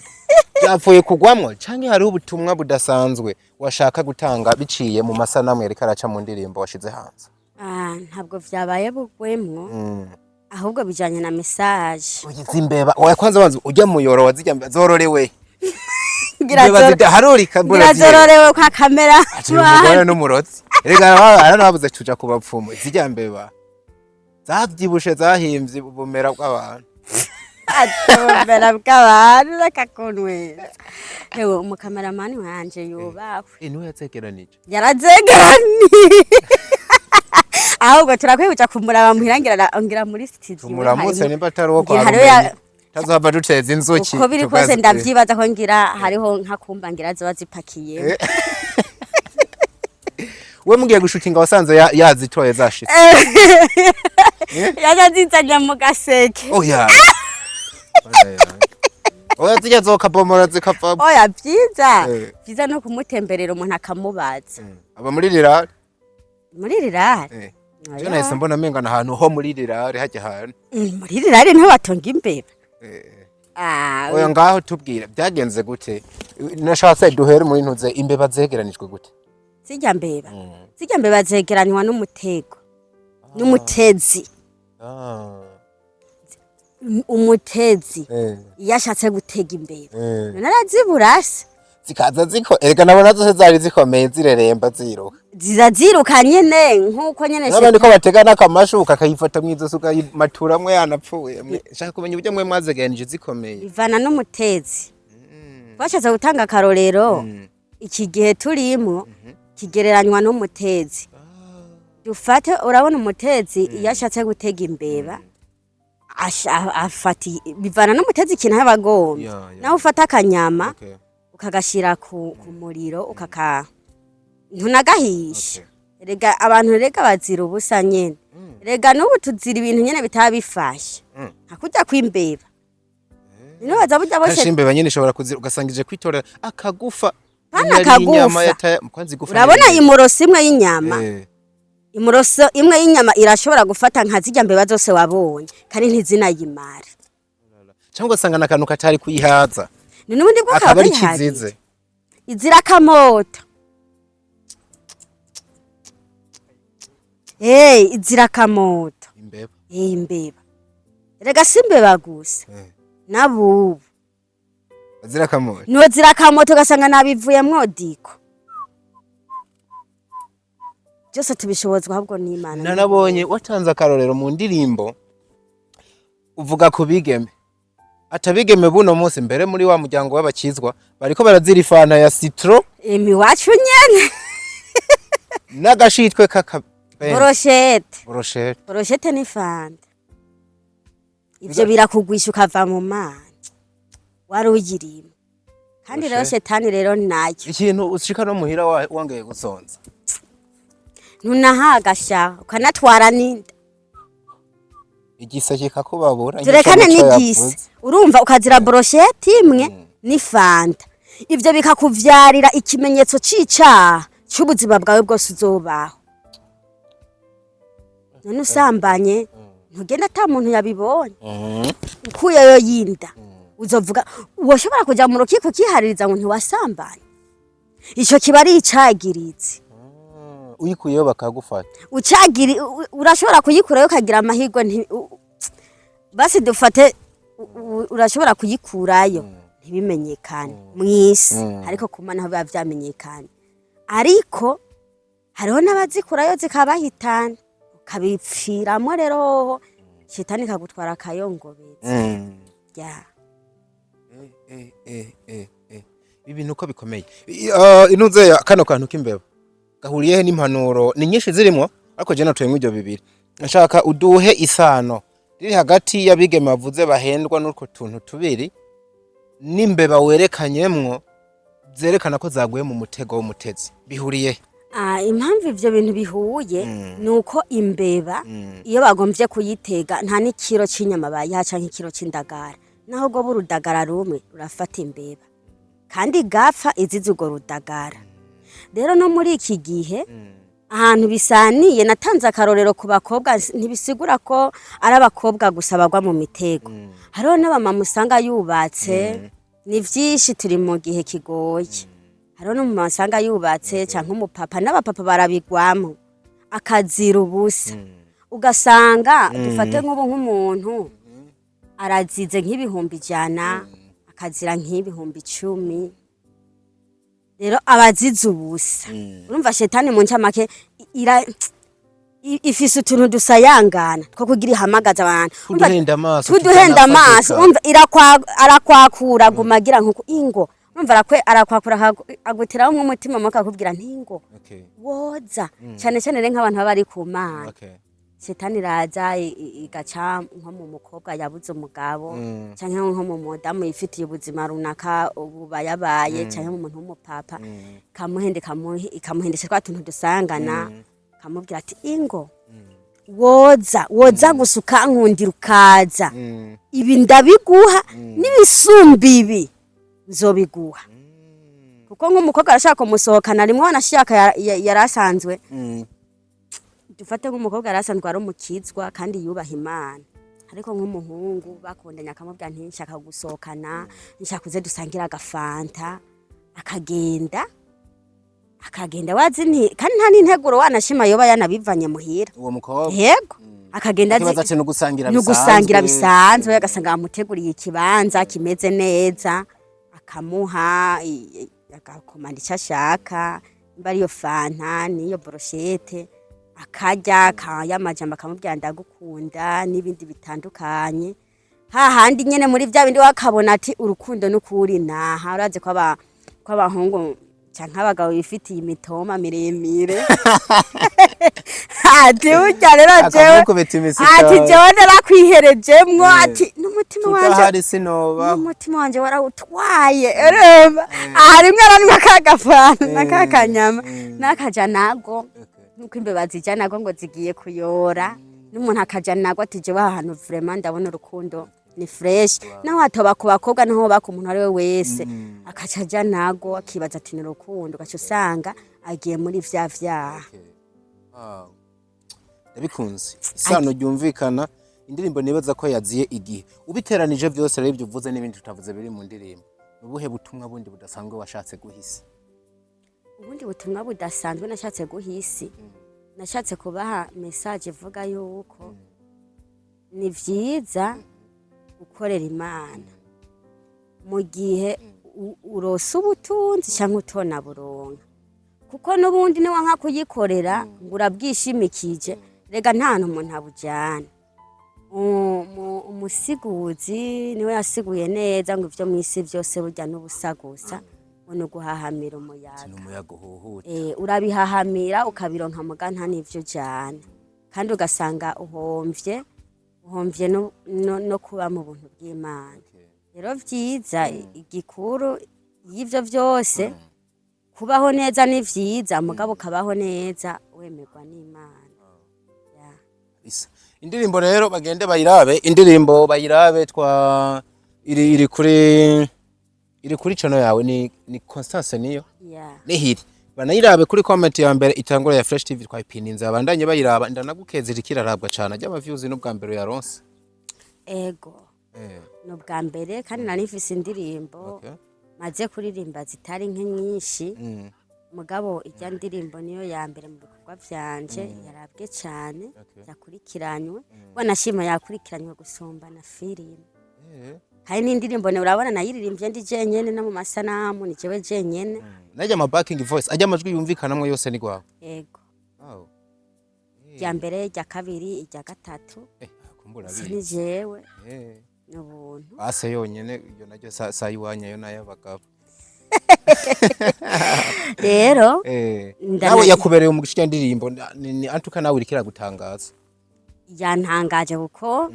Speaker 2: Byapfuye kugwamwo canke hariho ubutumwa budasanzwe washaka gutanga biciye mu masanamu yariko araca mu ndirimbo washize hanze?
Speaker 1: Ah, ntabwo vyabaye bugwemwo, ahubwo bijanye na message.
Speaker 2: Ugize imbeba, oya, kwanza banza ujya muyoro wazijya zororewe?
Speaker 1: Ngira
Speaker 2: Imbeba zidaharurika mbona
Speaker 1: ngira zororewe kwa kamera.
Speaker 2: Ati uyu mugore n'umurotsi, erega harababuze tuja ku bapfumu. Zirya mbeba zavyibushe, zahimvye ubumera bw'abantu.
Speaker 1: Atubera bw'abantu, reka kunweza. Ewe, umukameramani wanje yubahwe.
Speaker 2: Niwe yazegeranije?
Speaker 1: Yarazegeraniye, ahubwo turakwiye kuja kumuraba muhira, ngira ngira muri studio.
Speaker 2: Tumuramutse nimba atari uwo kwa
Speaker 1: ngira hariho
Speaker 2: Rumenyi, tazohava duteza inzuki.
Speaker 1: Uko biri kose ndavyibaza ko ngira hariho nkakumba ngira zoba zipakiye.
Speaker 2: We mugiye gushutinga wasanze yazitoye zashitse?
Speaker 1: Yazazizanye mu gaseke.
Speaker 2: Oya, oya, zirya zokabomora zikava.
Speaker 1: Oya, vyiza vyiza no kumutemberera, umuntu akamubaza.
Speaker 2: Aba muri rirare?
Speaker 1: Muri rirare. Oya.
Speaker 2: Je nahise mbona menga na ahantu ho muri rirare hajya hantu.
Speaker 1: Muri rirare niho batonga imbeba. Ah,
Speaker 2: Oya, ngaho tubwira byagenze gute. Nashatse duhere muri ntuze, imbeba zegeranijwe gute?
Speaker 1: Zirya mbeba zegeranywa n'umutego n'umutezi. Umutezi iyo ashatse gutega imbeba, none arazibura se?
Speaker 2: Zikaza ziko, erega nabona zose zari zikomeye, zireremba, ziruka.
Speaker 1: Ziza ziruka nyene nkuko nyene.
Speaker 2: N'abandi ko batega n'akamashuka, akayifata mw'izosi, ukayimaturamwo yanapfuye. Nshaka kumenya uburyo mwe mwazegeranije zikomeye.
Speaker 1: Bivana n'umutezi. Twashatse gutanga akarorero. Iki gihe turimo kigereranywa n'umutezi. Dufate, urabona umutezi iyo ashatse gutega imbeba, afata bivana n'umutezi ikintu aba agombye. Naho ufata akanyama ukagashira ku muriro, ntunagahisha. Rega abantu rega bazira ubusa nyene. Rega n'ubu tuzira ibintu nyene bitaba bifashe, nka kurya kw'imbeba. Nibaza burya bose.
Speaker 2: Kenshi imbeba nyene ishobora kuzira, ugasanga ije kwitorera akagufa.
Speaker 1: Pana
Speaker 2: Yari
Speaker 1: akagufa.
Speaker 2: inyama kwanza igufa.
Speaker 1: Urabona imoroso imwe y'inyama, imoroso imwe y'inyama irashobora gufata nka zirya mbeba zose wabonye, kandi ntizinayimara.
Speaker 2: Cyangwa ugasanga n'akantu katari kuyihaza.
Speaker 1: Ni n'ubundi bwo
Speaker 2: akaba ari
Speaker 1: kaba.
Speaker 2: Kizize.
Speaker 1: Izira akamoto. Hey, izira akamoto.
Speaker 2: Imbeba.
Speaker 1: Eh, imbeba rega si imbeba gusa. N'abubu.
Speaker 2: Bazira akamoto.
Speaker 1: Nozira akamoto, ugasanga nabivuyemwo diko byose tubishobozwa ahubwo n'Imana.
Speaker 2: Nanabonye watanze akarorero mu ndirimbo, uvuga ku bigeme, atabigeme buno munsi mbere muri wa muryango w'abakizwa bariko barazira ifanta ya citron.
Speaker 1: Imiwacu nyene.
Speaker 2: N'agashitwe kaka.
Speaker 1: Brochette.
Speaker 2: Brochette.
Speaker 1: Brochette n'ifanta, ivyo birakugwisha ukava mu Mana wari uyirimo. Kandi rero
Speaker 2: Brochette.
Speaker 1: shetani rero nayo
Speaker 2: Ikintu ushika no muhira wongeye gusonza.
Speaker 1: Ntunahaga sha, ukanatwara n'inda.
Speaker 2: Igiseke kakubabura.
Speaker 1: Turekane
Speaker 2: nk'ico Muco
Speaker 1: n'igisi.
Speaker 2: yavuze.
Speaker 1: Urumva ukazira brochette imwe n'ifanta, ivyo bikakuvyarira ikimenyetso c'icaha c'ubuzima bwawe bwose uzobaho. None usambanye ntugenda ata muntu yabibonye, ukuyeyo yinda, uzovuga woshobora kuja mu rukiko ukihaririza ngo ntiwasambanye? Ico kiba ari icagiritse.
Speaker 2: Uyikuyeyo bakagufata.
Speaker 1: Ucagiri urashobora kuyikurayo ukagira amahirwe basi dufate urashobora kuyikurayo ntibimenyekane mw'isi, ariko ku Mana ho biba vyamenyekanye. Ariko hariho n'abazikurayo zikabahitana, ukabipfiramwo. Rero hoho shetani ikagutwara akayongobeza. Ya.
Speaker 2: Eh, eh, eh, eh. Ibintu uko bikomeye. Intuze ya kano kantu k'imbeba gahuriye he n'impanuro? Ni nyinshi zirimo, ariko je natuyemwo ibyo bibiri. Nshaka uduhe isano riri hagati y'abigeme bavuze bahendwa n'utwo tuntu tubiri n'imbeba werekanyemwo zerekana ko zaguye mu mutego w'umutezi. Bihuriye he?
Speaker 1: Ah, impamvu ivyo bintu bihuye ni uko imbeba iyo bagomvye kuyitega nta n'ikiro c'inyama bayiha canke ikiro c'indagara. Naho rwoba urudagara rumwe, rurafata imbeba kandi igapfa izize urwo rudagara. Rero no muri iki gihe ahantu bisaniye, natanze akarorero ku bakobwa, ntibisigura ko ari abakobwa gusa bagwa mu mitego. Hariho n'abamama usanga yubatse. Ni vyinshi, turi mu gihe kigoye. Hariho n'umumama usanga yubatse canke umupapa, n'abapapa barabigwamo, akazira ubusa. Ugasanga dufate nk'ubu nk'umuntu arazize nk'ibihumbi 100, akazira nk'ibihumbi 10, rero abazize ubusa. Urumva shetani mu ncamake ifise utuntu dusayangana two kugira ihamagaza abantu. Urumva
Speaker 2: Tuduhenda amaso.
Speaker 1: Tuduhenda amaso.
Speaker 2: Tutanafatika.
Speaker 1: Urumva arakwakura, aguma agira nkuko ingo. Urumva arakwakura, aguteraho nk'umutima muke, akakubwira ntingo woza. Cyane cyane rero nk'abantu baba bari ku Mana, shetani iraza igaca nko mu mukobwa yabuze umugabo, canke nko mu mudamu yifitiye ubuzima runaka bubayabaye, canke mu muntu w'umupapa, kamuhende ikamuhendesha twa tuntu dusangana, kamubwira ati: "Ingo woza, woza gusa ukankundira ukaza, ibi ndabiguha n'ibisumba ibi nzobiguha." Kuko nk'umukobwa arashaka kumusohokana rimwe, wanashaka yari asanzwe, dufate nk'umukobwa yari asanzwe ari umukizwa kandi yubaha Imana, ariko nk'umuhungu bakundanye akamubwira nti: "Nshaka gusohokana, nshaka uze dusangire agafanta." Akagenda, akagenda wazi nti kandi nta n'integuro, wanashima yoba yanabivanye muhira.
Speaker 2: Uwo mukobwa.
Speaker 1: Yego, akagenda
Speaker 2: ikibazo ati nugusangira.
Speaker 1: Ni ugusangira bisanzwe, agasanga bamuteguriye ikibanza kimeze neza, akamuha agakomanda icyo ashaka, nimba ariyo fanta n'iyo brochette, akarya akayamajambo, akamubwira "ndagukunda" n'ibindi bitandukanye. Hahandi nyene muri bya bindi wakabona ati urukundo n'ukuri naha. Urazi ko ko abahungu Canke abagabo bifitiye imitoma miremire, ati burya rero jewe,
Speaker 2: Akamukubita imisitari.
Speaker 1: ati jewe narakwiherejemwo, ati n'umutima wanje
Speaker 2: Tudahari sinoba.
Speaker 1: N'umutima wanje warawutwaye. Urumva aha rimwe aranywa ka gafanta na ka kanyama n'akaja nago, nkuko imbeba zija nago ngo zigiye kuyora, n'umuntu akaja nago ati jewe aha hantu vraiment ndabona urukundo ni fresh, naho hatoba ku bakobwa, naho hoba ku muntu ari we wese, akaca aja nago akibaza ati ni urukundo, ugaca usanga agiye muri vya vyaha.
Speaker 2: Wow. Ndabikunze isano ryumvikana. Indirimbo nibaza ko yaziye igihe. Ubiteranije byose rero, ibyo uvuze n'ibindi tutavuze biri mu ndirimbo, ni ubuhe butumwa bundi budasanzwe washatse guhisa?
Speaker 1: Ubundi butumwa budasanzwe nashatse guha isi, nashatse kubaha message ivuga yuko ni vyiza gukorera Imana mu gihe urose ubutunzi cyangwa utona buronka, kuko n'ubundi niwa nka kuyikorera ngo urabwishimikije, rega nta hantu umuntu abujyana. Umusiguzi niwe yasiguye neza ngo ibyo mu isi byose burya n'ubusa gusa, ngo ni uguhahamira umuyaga.
Speaker 2: Ni umuyaga uhuhuta.
Speaker 1: Urabihahamira ukabironka, muga nta n'ivyo ujana, kandi ugasanga uhomvye no kuba mu buntu bw'Imana. Rero vyiza, igikuru y'ivyo vyose, kubaho neza ni vyiza, mugabo ukabaho neza wemerwa n'Imana. Yeah.
Speaker 2: Isa. Indirimbo rero bagende bayirabe, indirimbo bayirabe, twa iri kuri channel yawe, ni Constance niyo nihiri, banayirabe kuri comment ya mbere itangura ya Fresh TV, twayipininze, abandanye bayiraba. Ndanagukezera, ikirarabwa cyane ajya ama views n'ubwa mbere yaronse.
Speaker 1: Ego. Ni ubwa mbere, kandi nari mfise indirimbo maze kuririmba zitari nke nyinshi, mugabo ijya ndirimbo niyo ya mbere mu bikorwa vyanje yarabwe cane, yakurikiranywe, wanashima yakurikiranywe gusumba na filime. Hari n'indirimbo urabona nayiririmbye ndi jenyene, no mu masanamu ni jewe jenyene.
Speaker 2: Najya ama backing voice, ajya amajwi yumvikanamwo yose ni gwawe?
Speaker 1: Ego.
Speaker 2: Wow.
Speaker 1: Irya mbere, irya kabiri, irya gatatu.
Speaker 2: Kumbura
Speaker 1: si
Speaker 2: bizi.
Speaker 1: Ni jewe. Ni ubuntu.
Speaker 2: Base yonyene iyo naryo sa iwanya yo n'ay'abagabo.
Speaker 1: Rero
Speaker 2: Nawe yakubereye umugisha iyo ndirimbo, ni antuka nawe iriko iragutangaza.
Speaker 1: Yantangaje kuko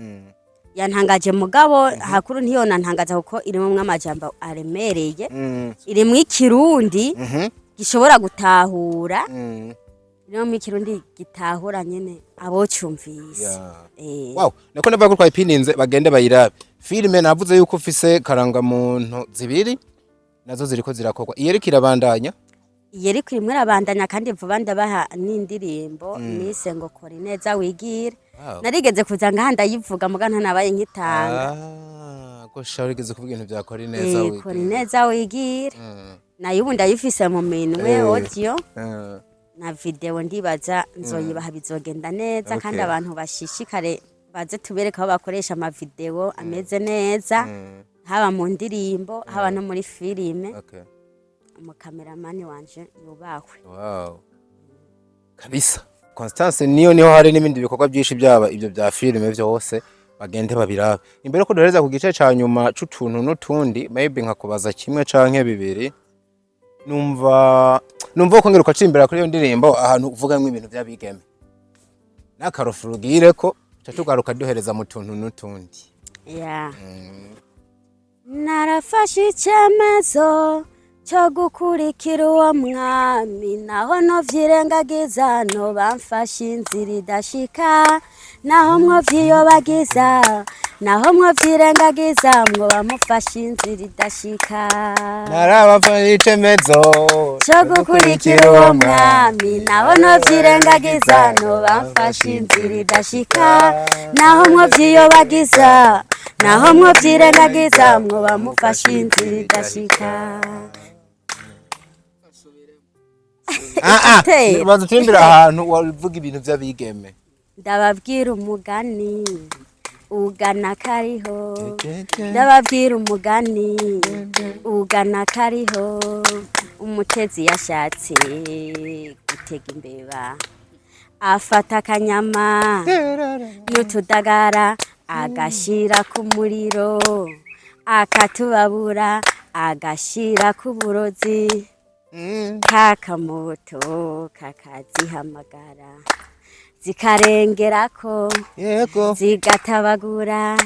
Speaker 1: yantangaje, mugabo hakuru ntiyonantangaza kuko irimwo amajambo aremereye, irimwo ikirundi gishobora gutahura, irimwo ikirundi gitahura nyene abocumvise.
Speaker 2: Wow, nako ndavuga ko twayipininze, bagende bayirabe. Filime navuze yuko ufise karangamuntu zibiri, nazo ziriko zirakorwa, iyo ariko irabandanya.
Speaker 1: Iyo ariko irimwo irabandanya, kandi vuba ndabaha n'indirimbo nise ngo kora ineza wigire. Narigeze kuza ngaha ndayivuga, muga ntanabaye nkitanga.
Speaker 2: Ah, gosha urigeze kuvuga ibintu bya kora ineza wigire.
Speaker 1: Kora ineza wigire, nayo ubu ndayifise mu minwe, audio na video, ndibaza nzoyibaha, bizogenda neza kandi abantu bashishikare baze tubereke aho bakoresha amavideo ameze neza, haba mu ndirimbo, haba no muri filime. Umukameramani wanje yubahwe.
Speaker 2: Wow. Kabisa. Constance niyo niho hari n'ibindi bikorwa byinshi, byaba ibyo bya filime byose, bagende babirabe. Imbere ko duhereza ku gice ca nyuma c'utuntu n'utundi, maybe nkakubaza kimwe canke bibiri. Numva ko ngiruka cimbera kuri iyo ndirimbo ahantu uvugamwo ibintu by'abigeme. N'akarofu rugire ko ca tugaruka duhereza mu tuntu n'utundi.
Speaker 1: Yeah. Narafashe icyemezo cyo gukurikira uwo mwami, naho novyirengagiza no bamfashe inzira idashika, naho mwovyiyobagiza, naho mwovyirengagiza, mwo bamufashe inzira idashika.
Speaker 2: Narabafashe icemezo
Speaker 1: cyo gukurikira uwo mwami, naho novyirengagiza no bamfashe inzira idashika, naho mwovyiyobagiza, naho mwovyirengagiza, mwo bamufashe inzira idashika.
Speaker 2: Ah ah,
Speaker 1: Tera.
Speaker 2: baza turimbira ahantu wavuga ibintu by'abigeme.
Speaker 1: Ndababwira umugani ugana kariho, ndababwira umugani ugana kariho. Umutezi yashatse gutega imbeba, afata akanyama n'utudagara, agashira ku muriro, akatubabura, agashira ku burozi. Kakamoto kakazihamagara, zikarengerako, zigatabagura,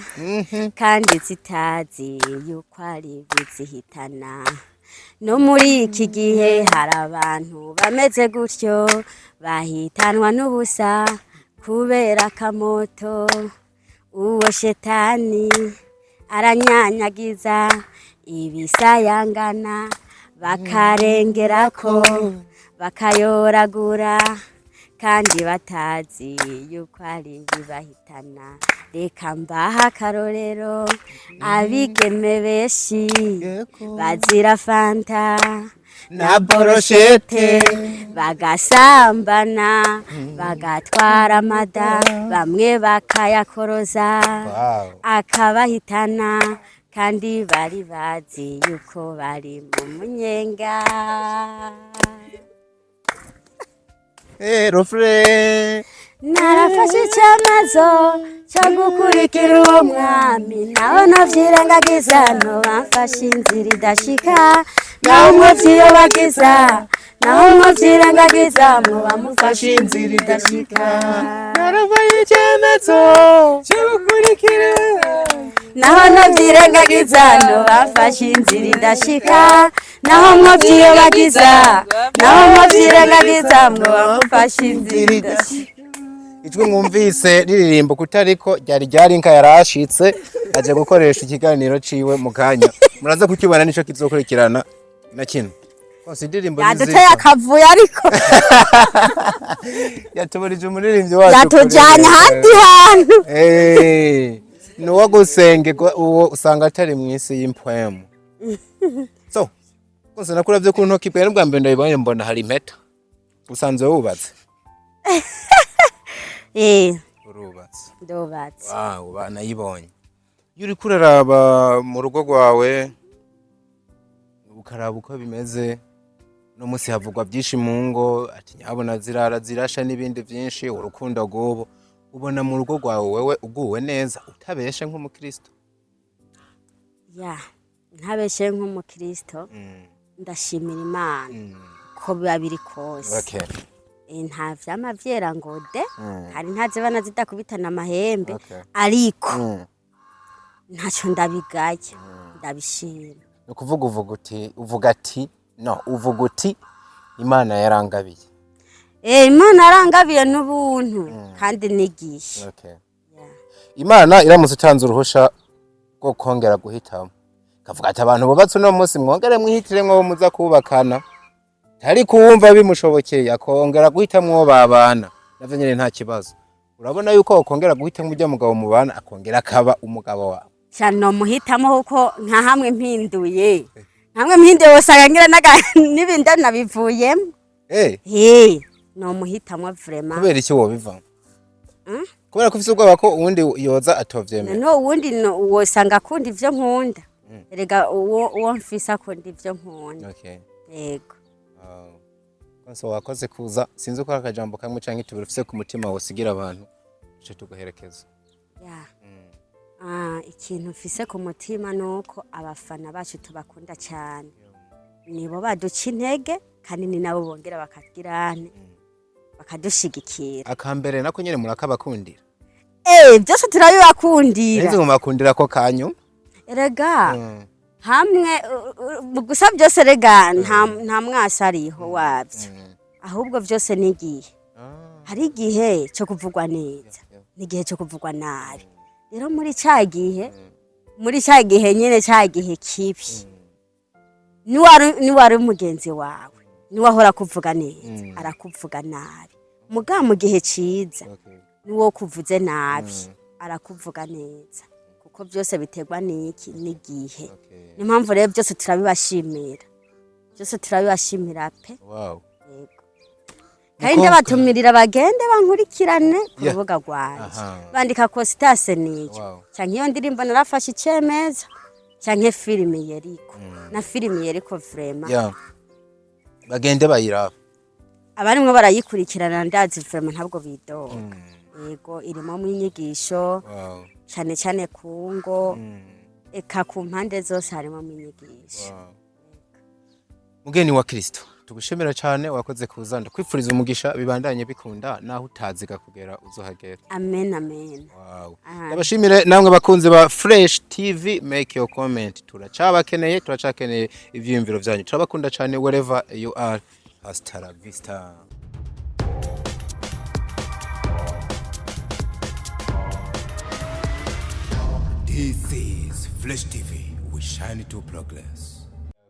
Speaker 1: kandi zitazi yuko ari bizihitana. No muri iki gihe hari abantu bameze gutyo, bahitanwa n'ubusa kubera akamoto. Uwo shetani aranyanyagiza ibisayangana, bakarengerako, bakayoragura, kandi batazi yuko ari bibahitana. Reka mbaha akarorero: abigeme benshi bazira fanta
Speaker 2: na brochette,
Speaker 1: bagasambana, bagatwara amada, bamwe bakayakoroza, akabahitana, kandi bari bazi yuko bari mu munyenga.
Speaker 2: Refrain.
Speaker 1: Narafashe icyemezo cyo gukurikira uwo mwami, nawe navyirengagiza, ntobamfashe inzira idashika. Naho muvyiyobagiza, naho muvyirengagiza, muba mufashe inzira idashika.
Speaker 2: Narabaye icyemezo cyo gukurikira.
Speaker 1: Naho navyirengagiza, ntobamfashe inzira idashika. Naho muvyiyobagiza, naho muvyirengagiza, muba mufashe inzira idashika.
Speaker 2: Ijwi mwumvise riririmbo kutariko ryari inka yarashitse aje gukoresha ikiganiro ciwe mu kanya, muraza kukibona, nico kizokurikirana na kino kose indirimbo ni
Speaker 1: Yaduteye
Speaker 2: nziza.
Speaker 1: akavuyo ariko.
Speaker 2: Yatuburije umuririmbyi wacu.
Speaker 1: Yatujanye ahandi hantu.
Speaker 2: Ni uwo gusengerwa, uwo usanga atari mu isi y'impwemu. So kose nakuravye ku ntoki bwawe n'ubwa mbere ndabibonye, mbona hari impeta. Usanzwe wubatse?
Speaker 1: Eh.
Speaker 2: Urubatse?
Speaker 1: Ndubatse.
Speaker 2: Wow, banayibonye. Iyo uriko uraraba mu rugo rwawe, ukaraba uko bimeze no musi, havugwa byinshi mu ngo, ati nyabona zirara zirasha n'ibindi byinshi. Urukundo rw'ubu, ubona mu rugo rwawe wewe uguwe neza, utabeshe nk'umukristo?
Speaker 1: Ya, ntabeshe nk'umukristo, ndashimira Imana ko biba biri kose. Nta vyama vyera ngo de, hari ntazibana zidakubitana amahembe, ariko ntaco ndabigaya, ndabishima.
Speaker 2: Ni ukuvuga uvuga ati no uvuga uti Imana yarangabiye.
Speaker 1: Imana yarangabiye n'ubuntu kandi n'igihe. Ya.
Speaker 2: Imana iramutse itanze uruhusha rwo kongera guhitamo, kavuga ati abantu bubatse uno munsi mwongere mwihitiremwo abo muza kubakana, ariko uwumva bimushobokeye akongera guhitamwo uwo babana, navyo nyene nta kibazo. Urabona yuko wakongera guhitamwo urya mugabo mubana, akongera akaba umugabo wawe?
Speaker 1: Cyane, nomuhitamo, kuko nka hamwe mpinduye, hamwe mpinduye wosanga ngira n'ibindi nabivuyemo. Nomuhitamwo vraiment.
Speaker 2: Kubera iki wobivamo? Kubera ko ufise ubwoba ko uwundi yoza atovyemera?
Speaker 1: No, uwundi wosanga akunda ivyo nkunda. Erega uwo mfise akunda ivyo nkunda. Yego.
Speaker 2: Konso wakoze kuza. Sinzi uko akajambo kamwe canke tubiri ufise ku mutima wosigira abantu, duce tuguherekeza.
Speaker 1: Ya. Ikintu mfise ku mutima ni uko abafana bacu tubakunda cyane, nibo baduca intege kandi ni nabo bongera bakagirane bakadushigikira.
Speaker 2: Akambere nako nyene murakabakundira.
Speaker 1: Byose turabibakundira.
Speaker 2: Nzi mubakundira ko kanyu.
Speaker 1: Erega hamwe gusa byose rega nta mwasi ariho wabyo, ahubwo byose ni igihe. Hari igihe cyo kuvugwa neza n'igihe cyo kuvugwa nabi. Rero muri cya gihe nyine, cya gihe kibi, niwari mugenzi wawe niwahora kuvuga neza, arakuvuga nabi. Muga mu gihe ciza, niwo kuvuze nabi arakuvuga neza, kuko byose biterwa n'iki? N'igihe. Niyo mpamvu rero byose turabibashimira, byose turabibashimira pe. Yego, kandi ndabatumirira bagende bankurikirane ku rubuga rwanje, bandika Costas niyo, canke iyo ndirimbo "Narafashe icyemezo", canke filimi "Yeriko", na filimi "Yeriko" vraiment.
Speaker 2: Yeah. Bagende bayiraba.
Speaker 1: Abarimwo barayikurikirana, ndazi vraiment ntabwo bidoga. Yego, irimo mu inyigisho, cane cane ku ngo, eka ku mpande zose harimo mu inyigisho.
Speaker 2: Mugeni wa Kristo. Tugushimira cyane, wakoze kuza. Ndakwifuriza umugisha, bibandanye bikunda, naho utaziga kugera uzohagera.
Speaker 1: Amen, amen.
Speaker 2: Wow.
Speaker 1: Ah.
Speaker 2: Ndabashimire namwe bakunzi ba Fresh TV. Make your comment, turacabakeneye, turacakeneye ivyiyumviro vyanyu. Turabakunda cyane wherever you are. Hasta la vista.
Speaker 3: This is Fresh TV. We shine to progress.